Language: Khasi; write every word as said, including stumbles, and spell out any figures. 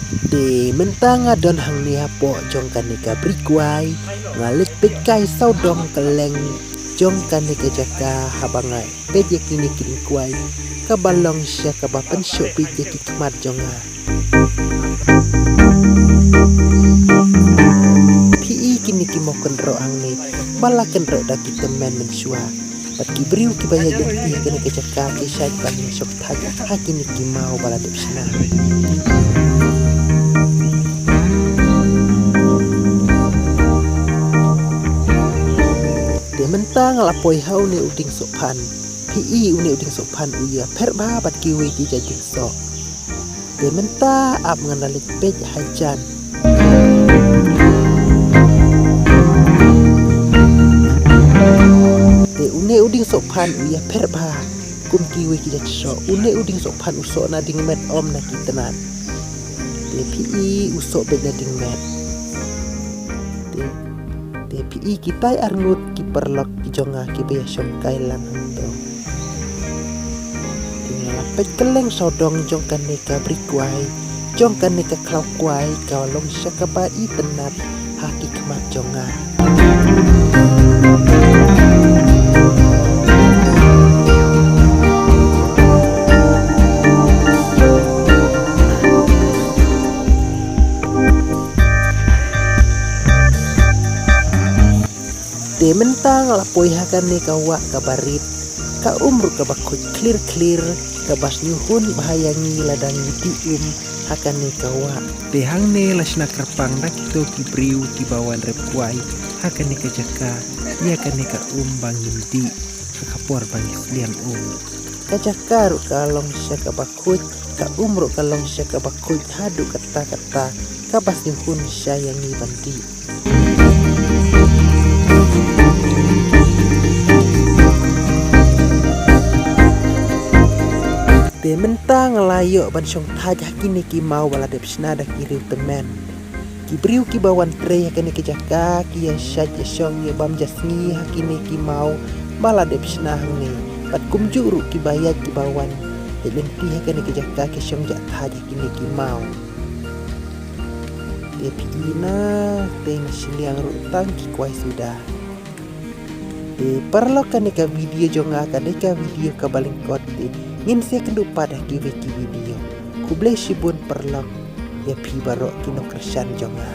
Te mynta nga don hangne hapoh jong kane ka bri kwai, nga leit peit kai sawdong kylleng jong kane ka jaka haba nga peit ïa kine ki dieng kwai kaba long sha kaba pynshoh bit ïa ki khmat jong nga. Phi i kine ki maw kynroh hangne ba la kynroh da ki tymmen mynshuwa. Bad ki briew kiba ïaid lynti ha kane ka jaka ki shait ban ïa shong thait ha kine ki maw ba la dep shna. Te mynta nga la poi ha une u dieng sohphan. Phi i une u dieng sohphan u ïapher bha bad kiwei ki jait dieng soh. Te mynta ap ngan da leit peit hajan. Te une u dieng sohphan u ïapher bha kum kiwei ki jait soh. Une u dieng sohphan u soh na dieng met, ym na ki tnat. Te phi i u soh beit na dieng met. Te, te phi i kitai arngut ki paralok ki jong nga kiba ïa shong kai lang hangto. Te nga la peit kylleng sawdong jong kane ka bri kwai, jong kane ka khlaw kwai ka long sha kaba itynnat ha ki khmat jong nga. Te mynta nga la poi ha kane ka wah kaba rit, ka um ruh kaba khuid khlir khlir, kaba sngewhun bha ïa ngi lada ngi dih um ha kane ka wah. Te hangne la shna kyrpang da kito ki briew kiba wan rep kwai ha kane ka jaka ïa kane ka um ba ngin dih ha ka por ba ngi sliang um. Ka jaka ruh ka long sha kaba khuid, ka um ruh ka long sha kaba khuid haduh katta katta, kaba sngewhun sha ïa ngi ban dih. Te mynta nga la ïoh ban shong thait ha kine ki maw ba la dep shna da ki riew tymmen. Ki briew kiba wan trei ha kane ka jaka ki ïa shait ïa shong ïa bam ja sngi ha kine ki maw ba la dep shna hangne. Bad kumjuh ruh kiba ïaid kiba wan ïaid lynti ha kane ka jaka ki shong ja thait ha kine ki maw. Te phi i na, te na shiliang ruh tang ki kwai suda. Te paralok, kane ka video jong nga ka dei ka video kaba lyngkot, te ngin sa ïakynduh pat ha kiwei ki video. Khublei shibun paralok ïa phi baroh ki nongkyrshan jong nga.